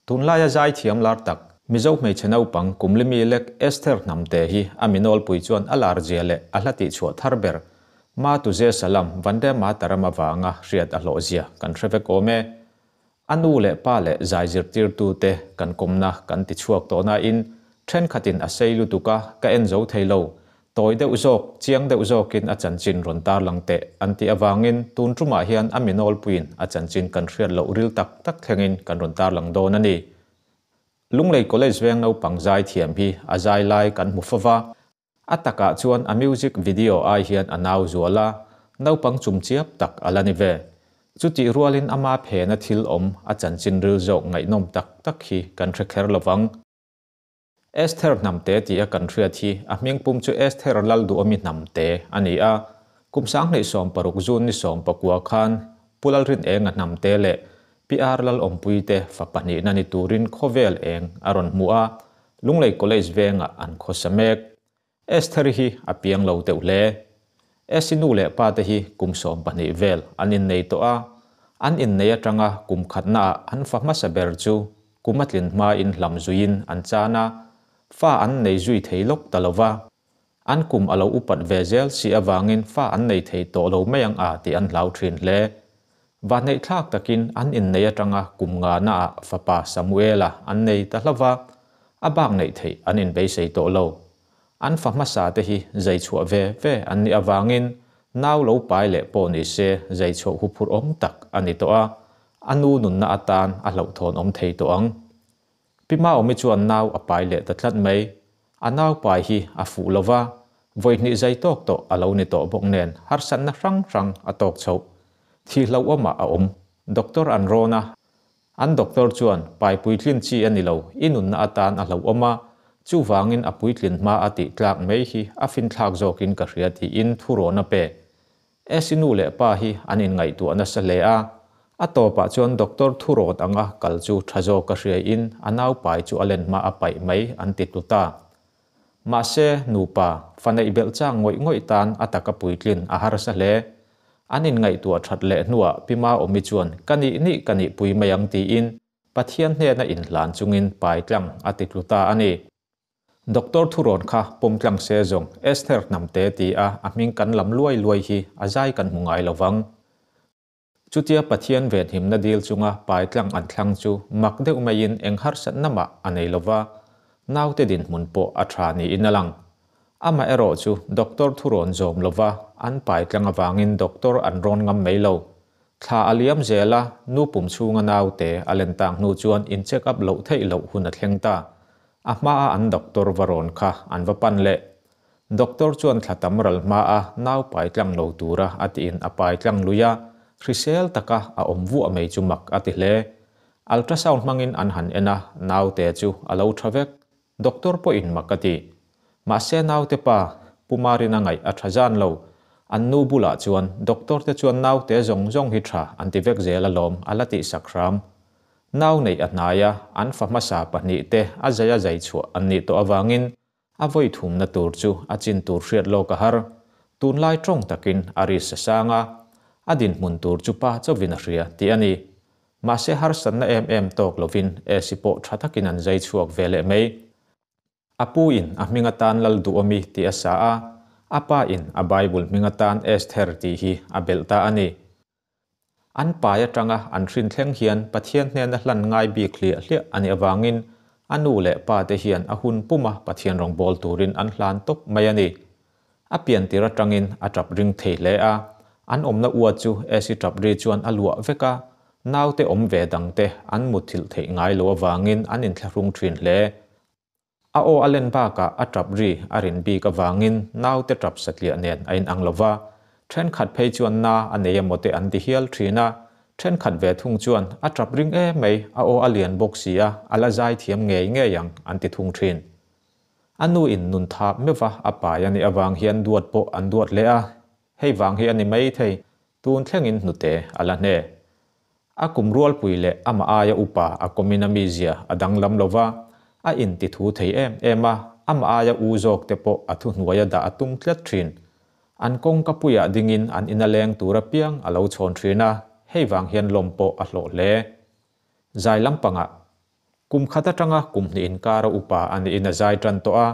Tunlaia zaithiam lar tak, Mizo hmeichhe naupang Kumlimi lek Esther Hnamte hi a mi nawlpui chuan a lar zia leh a hla tihchhuah thar ber Ma Tuze Salam Vande Mataram avanga hriat a hlawh zia kan hre vek awm e. A nu leh pa leh zai zirtirtute kan kawmna kan ti chhuak tawh nain thenkhatin a sei lutuk a, ka en zo thei lo. Tawi deuh zawk, chiang deuh zawkin a chanchin rawn tarlang teh an tih avangin tun tumah hian a mi nawlpuiin a chanchin kan hriat loh ril tak tak thlengin kan rawn tarlang dawn a ni. Lunglei College veng naupang zai thiam hi a zai lai kan hmu fova, a takah chuan a music video ai hian a nau zual a, naupang chumchiap tak a la ni ve. Chutih rualin ama phena thil awm a chanchin ril zawk ngaihnawm tak tak hi kan hre kher lovang. Esther Hnamte tia kan hriat hi a hmingpum chu Esther Lalduhawmi Hnamte a ni a. Kum 2016 June ni 19 khan Pu Lalrinenga Hnamte leh Pi R Lalawmpuite fa pahnihna ni turin khawvel eng a rawn hmu a, Lunglei College vengah an khawsa mek. Esther hi a piang lo deuh hle. Esi nu leh pa te hi kum 12 vel an innei tawh a, an innei atanga kum khatnaah an fa hmasa ber chu kum a tlin hmain hlam zuiin an chan a, fa an nei zui thei lawk ta lo va. An kum a lo upat ve zel si avangin fa an nei thei tawh lo mai ang a tih an hlau thin hle. Vahneih thlak takin an innei atanga kum nganaah fapa Samuela an nei ta hlauh a, a bak neih theih an inbeisei tawh lo. An fa hmasa te hi zai chhuah ve ve an nih avangin nau lo pai leh pawh ni se zai chhuah huphurh awm tak a ni tawh a, a nu nunna atan a hlauhthawn awm thei tawh ang. Pi Maawmi chuan nau a pai leh ta tlat mai. A nau pai hi a fuh lo va, vawi hnih zai tawk tawh a lo ni tawh bawk nen harsatna hrang hrang a tawk chhoh. Thi hlauhawmah a awm. Doctor an rawn a, An doctor chuan pai puitlin chi a ni lo, i nunna atan a hlauhawm a, chuvangin a puitlin hma a tih tlak mai hi a finthlak zawkin ka hria tiin thurawn a pe. Esi nu leh pa hi an inngaihtuah nasa hle a, a tawpah chuan doctor thurawn anga kal chu tha zawk ka hriaiin a nau pai chu a len hma a paih mai an ti tlu ta. Mahse, nupa, fa neih belh chang ngawih ngawih tan a taka puitlin a harsa hle. An inngaihtuah that leh hnuah Pi Maawmi chuan ka nih nih ka nihpui mai ang tiin Pathian hnena inhlan chungin pai tlang a ti tlu ta a ni. Doctor thurawn kha pawm tlang se zawng Esther Hnamte ti a a hming kan lam luai luai hi a zai kan hmu ngai lo vang. Chutia Pathian venhimna dil chunga pai tlang an thlang chu mak deuh maiin eng harsatna mah a nei lo va, naute dinhmun pawh a tha niin a lang. Amaherawh chu doctor thurawn zawm lova an pai tlang avangin doctor an rawn ngam mai lo. Thla a liam zel a, nu pum chhunga naute a len tak hnu chuan in check up loh theih loh hun a thleng ta. A hmaa an doctor va rawn kha an va pan leh. Doctor chuan thla tam ral hmaa nau pai tlang lo tura a tiin a pai tlang lui a, hrisel taka a awm vuah mai chu mak a ti hle. Ultrasound hmangin an han en a, naute chu a lo tha vek. Doctor pawhin mak a ti. Mahse naute pa, Pu Marina ngaih a tha zan lo. An nu bulah chuan doctor te chuan naute zawng zawng hi tha an ti vek zel alawm a la tih sak hram. Nau neih a hnai a, an fa hmasa pahnih te a zai a zai chhuah an nih tawh avangin a vawi thumna tur chu a chin tur hriat lawk a har. Tunlai tawng takin a ri sa sang a, a dinhmun tur chu pa chauhin a hria tih a ni. Mahse harsatna em em tawk lovin AC pawh tha takin an zai chhuak ve leh mai. A pu in a hming atan Lalduhawmi tih a sa a, a pa in a Bible hming atan Esther tih hi a belh ta a ni. An pai atanga an hrin thleng hian Pathian hnena hlan ngai bik hliah hliah a nih avangin a nu leh pa te hian a hun puma Pathian rawngbawl turin an hlan tawp mai a ni. A pian tir atangin a tap ring thei hle a, an awmna ua chu AC tap ri chuan a luah vek a, naute awm ve dangte an mutthilh theih ngai lo avangin an inthlahrung thin hle. A aw a len bakah a tap ri a rin bik avangin naute tap satliah nen a inang lo va, thenkhat phei chuan na a nei emaw te an ti hial thin a, thenkhat ve thung chuan a tap ring em mai, a aw a lian bawk si a, a la zai thiam ngei ngei ang an ti thung thin. A nu in nun thap meuh va a pai a nih avang hian duat pawh an duat hle a, hei vang hi a ni mai thei, tun thlengin hnute a la hne. A kum rualpui leh amah aia upa a kawmin a mizia a danglam lo va, a inti thu thei em em a, amah aia u zawk te pawh a thuhnuaia dah a tum tlat thin. An kawngka puiah dingin an ina leng tur apiang a lo chhawn thin a, hei vang hian lawm pawh a hlawh hle. Zai lampangah. Kum khat atanga kum hnih inkara upa a niin a zai tan tawh a,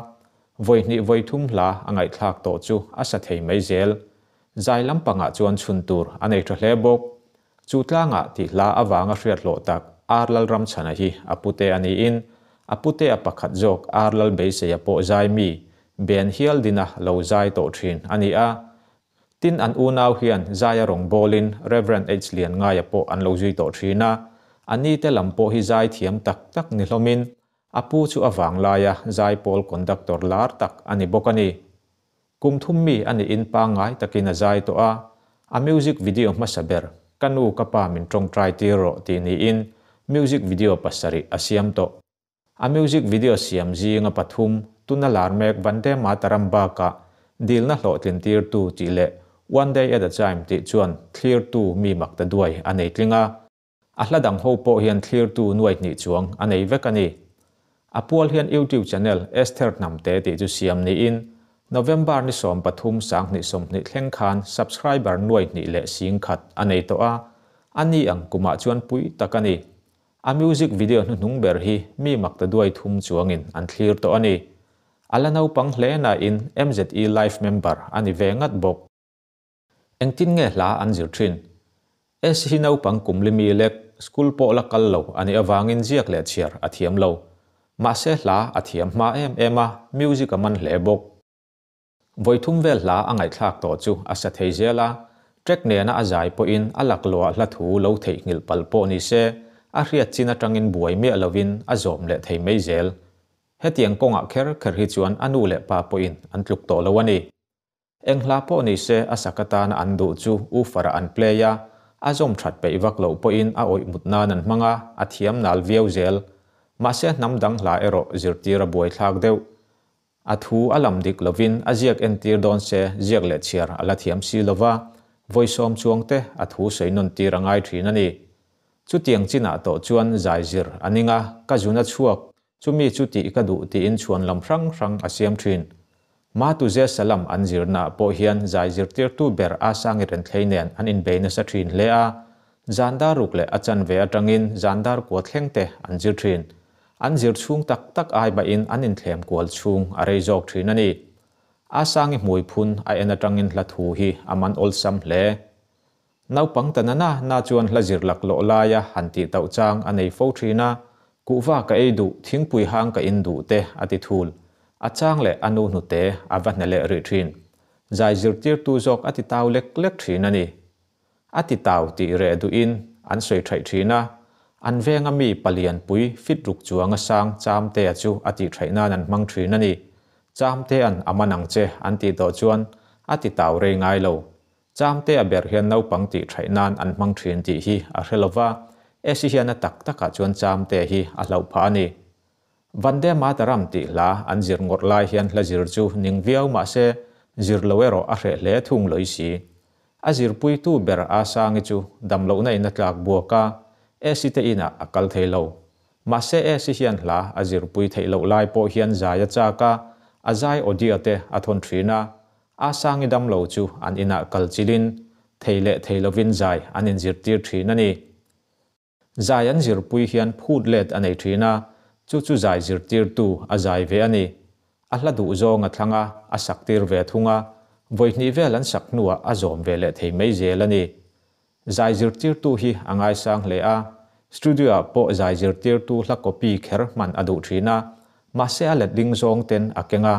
vawi hnih vawi thum hla a ngaihthlak tawh chu a sa thei mai zel. Zai lampangah chuan chhun tur a nei tha hle bawk. Chu tlangah tih hla avanga hriat hlawh tak Ar Lalramchhana hi a pute a niin a putea pakhat zawk Ar Lalbeiseia pawh zai mi, band hial dina lo zai tawh thin a ni a. Tin an unau hian zaia rawngbawlin Rev. H Lianngaia pawh an lo zui tawh thin a, a nite lam pawh hi zai thiam tak tak ni hlawmin a pu chu a vanglaia zaipawl conductor lar tak a ni bawk a ni. Kum thum mi a niin pangngai takin a zai tawh a, a music video hmasa ber Ka nu ka pa min tawngtai tir rawh tih niin music video pasarih a siam tawh. A music video siam zinga pathum tuna lar mek Vande Mataram bakah dilna hlawhtlin tirtu tih leh One Day at a Time tih chuan thlirtu mi mak ta duai a nei tling a. A hla dang ho pawh hian thlirtu nuai hnih chuang a nei vek a ni. A pual hian YouTube channel Esther Hnamte tih chu siam niin November ni 13 2020 thleng khan subscriber nuai hnih leh sing khat a nei tawh a, a ni ang kumah chuan pui tak a ni. A music video hnuhnung ber hi mi mak ta duai thum chuangin an thlir tawh a ni. A la naupang hle nain MZE Life member a ni ve ngat bawk. Engtin nge hla an zir thin? S hi naupang kum li mi lek, school pawh la kal lo a nih avangin ziak leh chhiar a thiam lo. Mahse hla a thiam hma em em a, music a man hle bawk. Vawi thum vel hla a ngaihthlak tawh chu a sa thei zel a, track nena a zai pawhin a laklawh hla thu lo theihnghilh palh pawh ni se, a hriat chin atangin buai miah lovin a zawm leh thei mai zel. Hetiang kawngah kher kher hi chuan a nu leh pa pawhin an tluk tawh lo a ni. Eng hla pawh ni se a sak atana an duh chu woofer-ah an play a, a zawm that peih vak loh pawhin a awih mut nan an hmang a, a thiam nal viau zel. Mahse hnam dang hla erawh zirtir a buaithlak deuh. A thu a lam dik lovin a ziak entir dawn se ziak leh chhiar a la thiam si lova, vawi sawm chuang te a thu sawi nawn tir a ngai thin a ni. Chutiang chinah tawh chuan zai zir a ning a, ka zun a chhuak Chumi chu tih ka duh tiin chhuan lam hrang hrang a siam thin. Ma Tuze Salam an zirnaah pawh hian zai zirtirtu ber A Sangi Renthlei nen an inbei nasa thin hle a, zan dar ruk leh a chanve atangin zan dar kua thleng te an zir thin. An zir chhung tak tak ai bahin an inthlem kual chhung a rei zawk thin a ni. A Sangi hmui phun a en atangin hla thu hi a man awlsam hle. Naupang ta na na na chuan hla zir laklawh laia han tih tauh chang a nei fo thin a, kuhva ka ei duh, thingpui hang ka in duh te a ti thul. A chang leh a nu hnute a va hne leh rih thin. Zai zirtirtu zawk a ti tau lek lek thin a ni. A ti tau tih reh duhin an sawi thaih thin a, an venga mi palian pui fit ruk chuanga sang Chamtea chu a tih thaih nan an hmang thin a ni. Chamtea'n a man ang che an tih tawh chuan a ti tau rei ngai lo. Chamtea ber hian naupang tih thaih nan an hmang thin tih hi a hre lova, Esi hian a tak takah chuan Chamtea hi a hlauh phah a ni. Vande Mataram tih hla an zir ngawrh lai hian hla zir chu ning viau mah se zir lo erawh a hreh hle thung lawih si. A zirpuitu ber A Sangi chu damlohna in a tlak buak a, Esi te inah a kal thei lo. Mahse Esi hian hla a zirpui theih loh lai pawh hian zai a chak a, a zai audio te a thawn thin a, A Sangi damlo chu an inah kal chilin thei leh thei lovin zai an inzirtir thin a ni. Zai an zirpui hian phut let a nei thin a, chu chu zai zirtirtu a zai ve a ni. A hla duh zawng a thlang a, a saktir ve thung a, vawi hnih vel an sak hnuah a zawm ve leh thei mai zel a ni. Zai zirtirtu hi a ngaisang hle a, studio-ah pawh zai zirtirtu hla copy kher hman a duh thin a, mahse a letling zawng ten a keng a,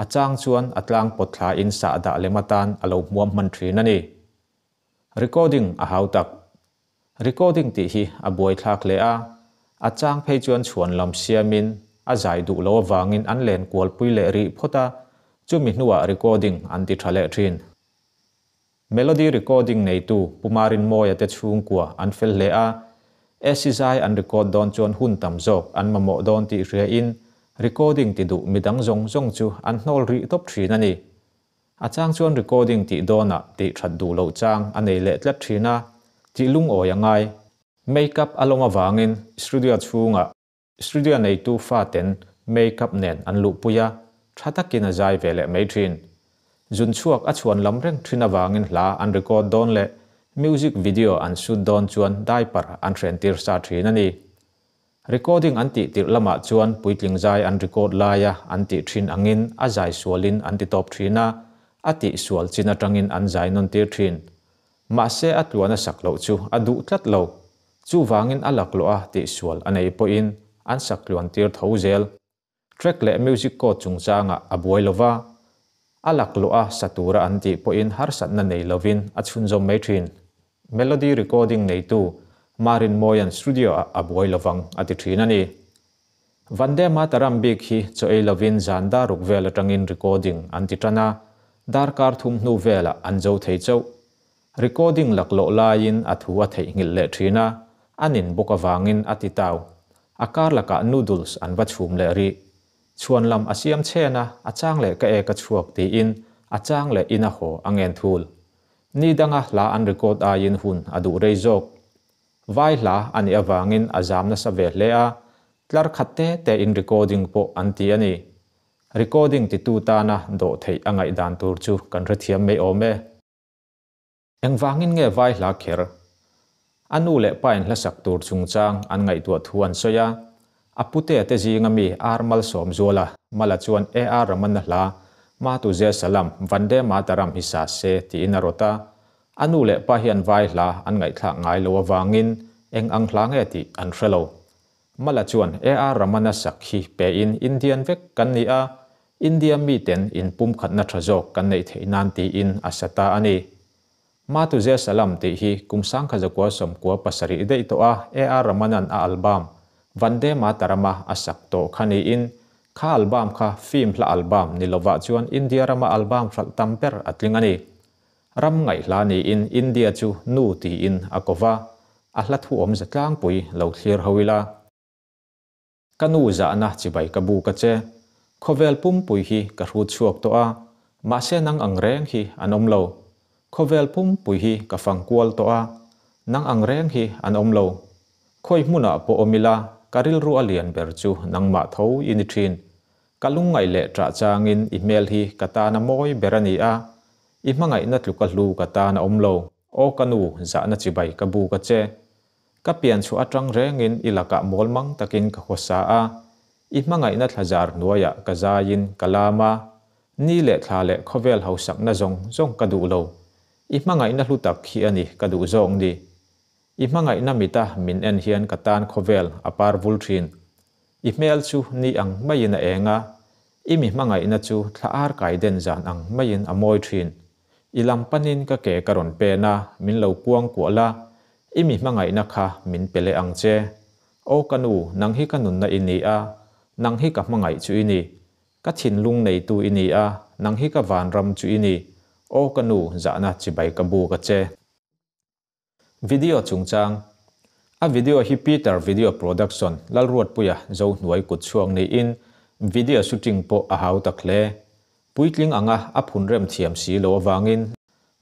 a chang chuan a tlang pawt thlain sahdah lem atan a lo hmuam hman thin a ni. Recording a hau tak. Recording tih hi a buaithlak hle a, a chang phei chuan chhuan lam siamin a zai duh lo avangin an len kualpui leh rih phawt a, chumi hnuah recording an ti tha leh thin. Melody recording neitu Pu Marinmawia te chhungkua an fel hle a, Esi zai an record dawn chuan hun tam zawk an mamawh dawn tih hriain recording ti duh midang zawng zawng chu an hnawl rih tawp thin a ni. A chang chuan recording tih dawnah tih that duh loh chang a nei leh tlat thin a, tih lungawi a ngai. Make-up a lawm avangin studio chhungah Studio neitu faten make-up nen an luhpui a, tha takin a zai ve leh mai thin. Zun chhuak a chhuan lam reng thin avangin hla an record dawn leh music video an shoot dawn chuan diaper an hrentir sa thin a ni. Recording an tih tirh lamah chuan puitling zai an record laia an tih thin angin a zai sualin an ti tawp thin a, a tih sual chin atangin an zai nawn tir thin. Mahse a tluan a sak loh chu a duh tlat lo. Chuvangin a laklawh a tih sual a nei pawhin an sak tluan tir tho zel. Track leh music code chungchangah a buai lo va, a laklawh a sa tura an tih pawhin harsatna nei lovin a chhunzawm mai thin. Melody recording neitu Marin Mawia'n studio-ah a buai lovang a ti thin a ni. Vande Mataram bik hi chaw ei lovin zan dar ruk vel atangin recording an ti tan a, darkar thum hnu velah an zo thei chauh. Recording laklawh laiin a thu a theihnghilh leh thin a, a nin bawk avangin a ti tau. A kar lakah noodles an va chhum leh rih. Chhuan lam a siam chhen a, a chang leh ka ek a chhuak tiin a chang leh in a haw a ngen thul. Ni danga hla an record aiin hun a duh rei zawk. Vai hla a nih avangin a zam nasa ve hle a, tlar khat te te in recording pawh an ti a ni. Recording titu tana dawh theih a ngaihdan tur chu kan hrethiam mai awm e. Engvangin nge vai hla kher? A nu leh pain hla sak tur chungchang an ngaihtuah thu an sawi a. A putea te zinga mi Ar Malsawmzuala, Mala chuan AR Ramana hla Ma Tujhe Salam, Vande Mataram hi sa se tiin a rawt a. A nu leh pa hian vai hla an ngaihthlak ngai lo avangin eng ang hla nge tih an hre lo. Mala chuan AR Ramana sak hi pein Indian vek kan ni a, India miten inpumkhatna tha zawk kan neih theih nan tiin a sa ta a ni. Ma Tujhe Salam tih hi kum 1997 daih tawh a AR Rahman-a'n a album Vande Mataram-a a sak tawh kha niin, kha album kha film hla album ni lovah chuan India rama album hralh tam ber a tling a ni. Ram ngaihhla niin India chu nu tiin a ko va, a hla thu awmze tlangpui lo thlir ho ila. Ka nu zahna chibai ka buk a che. Khawvel pumpui hi ka hrut chhuak tawh a, mahse nang ang reng hi an awm lo. Khawvel pumpui hi ka fang kual tawh a, nang ang reng hi an awm lo. Khawi hmunah pawh awm ila, ka rilru a lian ber chu nangmah tho i ni thin. Ka lungngaih leh ṭah changin i hmel hi ka tana mawi ber a ni a, i hmangaihna tluka hlu ka tan a awm lo. Aw ka nu, zahna chibai ka buk a che. Ka pian chhuah atang rengin i lakah mawl mang takin ka khawsa a, i hmangaihna thlazar hnuaiah ka zaiin ka lam a, ni leh thla leh khawvel hausakna zawng zawng ka duh lo. I hmangaihna hlu tak hi a ni ka duh zawk ni. I hmangaihna mita min en hian ka tan khawvel a par vul thin. I hmel chu ni ang maiin a eng a, i mi hmangaihna chu thla ar kai den zan ang maiin a mawi thin. I lam panin ka ke ka rawn pen a, min lo kuang kuah la, i mi hmangaihna kha min pe leh ang che. Aw ka nu, nang hi ka nunna i ni a, nang hi ka hmangaih chu i ni. Ka thinlung neitu i ni a, nang hi ka vanram chu i ni. Aw ka nu, zahna chibai ka buk a che. Video chungchang, A video hi Peter Video Production, Lalruatpuia Zohnuai kutchhuak niin video shooting pawh a hau tak hle. Puitling anga a phun rem thiam si lo avangin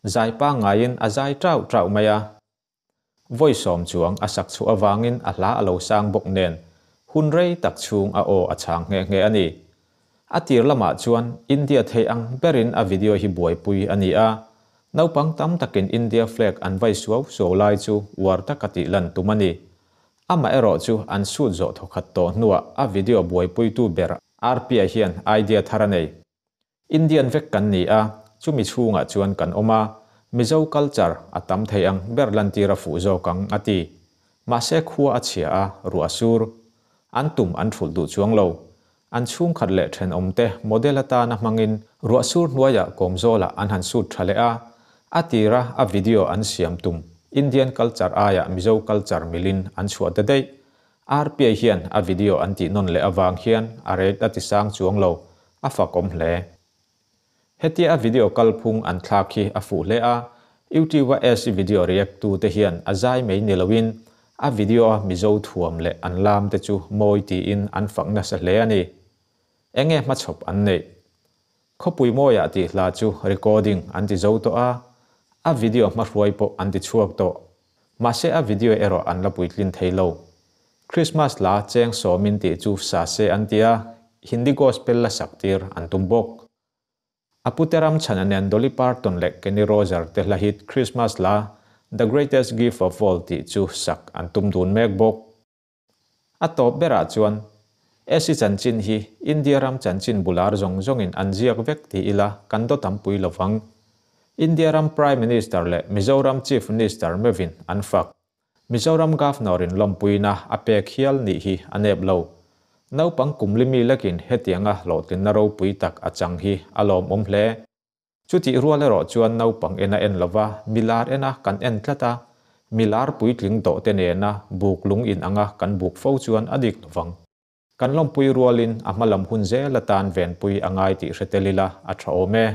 zai pangngaiin a zai ṭauh ṭauh mai a. Vawi sawm chuang a sak chhuah avangin a hla a lo sang bawk nen hun rei tak chhung a aw a chhang nghe nghe a ni. A tir lamah chuan India thei ang berin a video hi buaipui a ni a, naupang tam takin India flag an vai suau suau lai chu uar taka tih lan tum a ni. Amaherawh chu an shoot zawh thawkhat tawh hnuah a video buaipuitu ber RP-a hian idea thar a nei. Indian vek kan ni a, chumi chhungah chuan kan awm a, Mizo culture a tam thei ang ber lantir a fuh zawk ang, a ti. Mahse khua a chhia a, ruah a sur. An tum an thulh duh chuang lo. An chhungkhat leh thenawmte model atana hmangin ruah sur hnuaiah kawmzawlah an han sut tha leh a, a tira a video an siam tum Indian culture aiah Mizo culture milin an chhuah ta daih. RPI hian a video an tih nawn leh avang hian a rate a ti sang chuang lo, a fakawm hle. Hetia a video kalphung an thlak hi a fuh hle a, YouTube a SE video react tu te hian a zai mai ni loin a video a Mizo thuam leh an lam te chu mawi tiin an fak nasa hle a ni. Enge hmachhawp an neih? Khawpui mawiah tih hla chu recording an ti zo tawh a, a video hmahruai pawh an ti chhuak tawh. Mahse a video erawh an la puitlin thei lo. Christmas hla cheng sawmin tih chu sa se an ti a, Hindi gospel la sak tir an tum bawk. A pute ram chhana nen Dolly Parton leh Kenny Roger te hla hit Christmas hla The Greatest Gift of All tih chu sak an tum dun mek bawk. A tawp berah chuan, Esi chanchin hi India ram chanchin bu lar zawng zawngin an ziak vek ti ila kan daw tampui lo vang. India ram Prime Minister leh Mizoram Chief Minister meuhin an fak. Mizoram Governor-in lawmpuina a pek hial nih hi a nep lo. Naupang kum li mi lekin hetianga hlawhtlinna ropui tak a chang hi a lawmawm hle. Chutih rual erawh chuan naupang ena en lova milar ena kan en tlat a, milar puitling tawhte nena buk lung in anga kan buk fo chuan a dik lovang. Kan lawmpui rualin a hma lam hun zel atan venpui a ngai tih hre tel ila a tha awm e.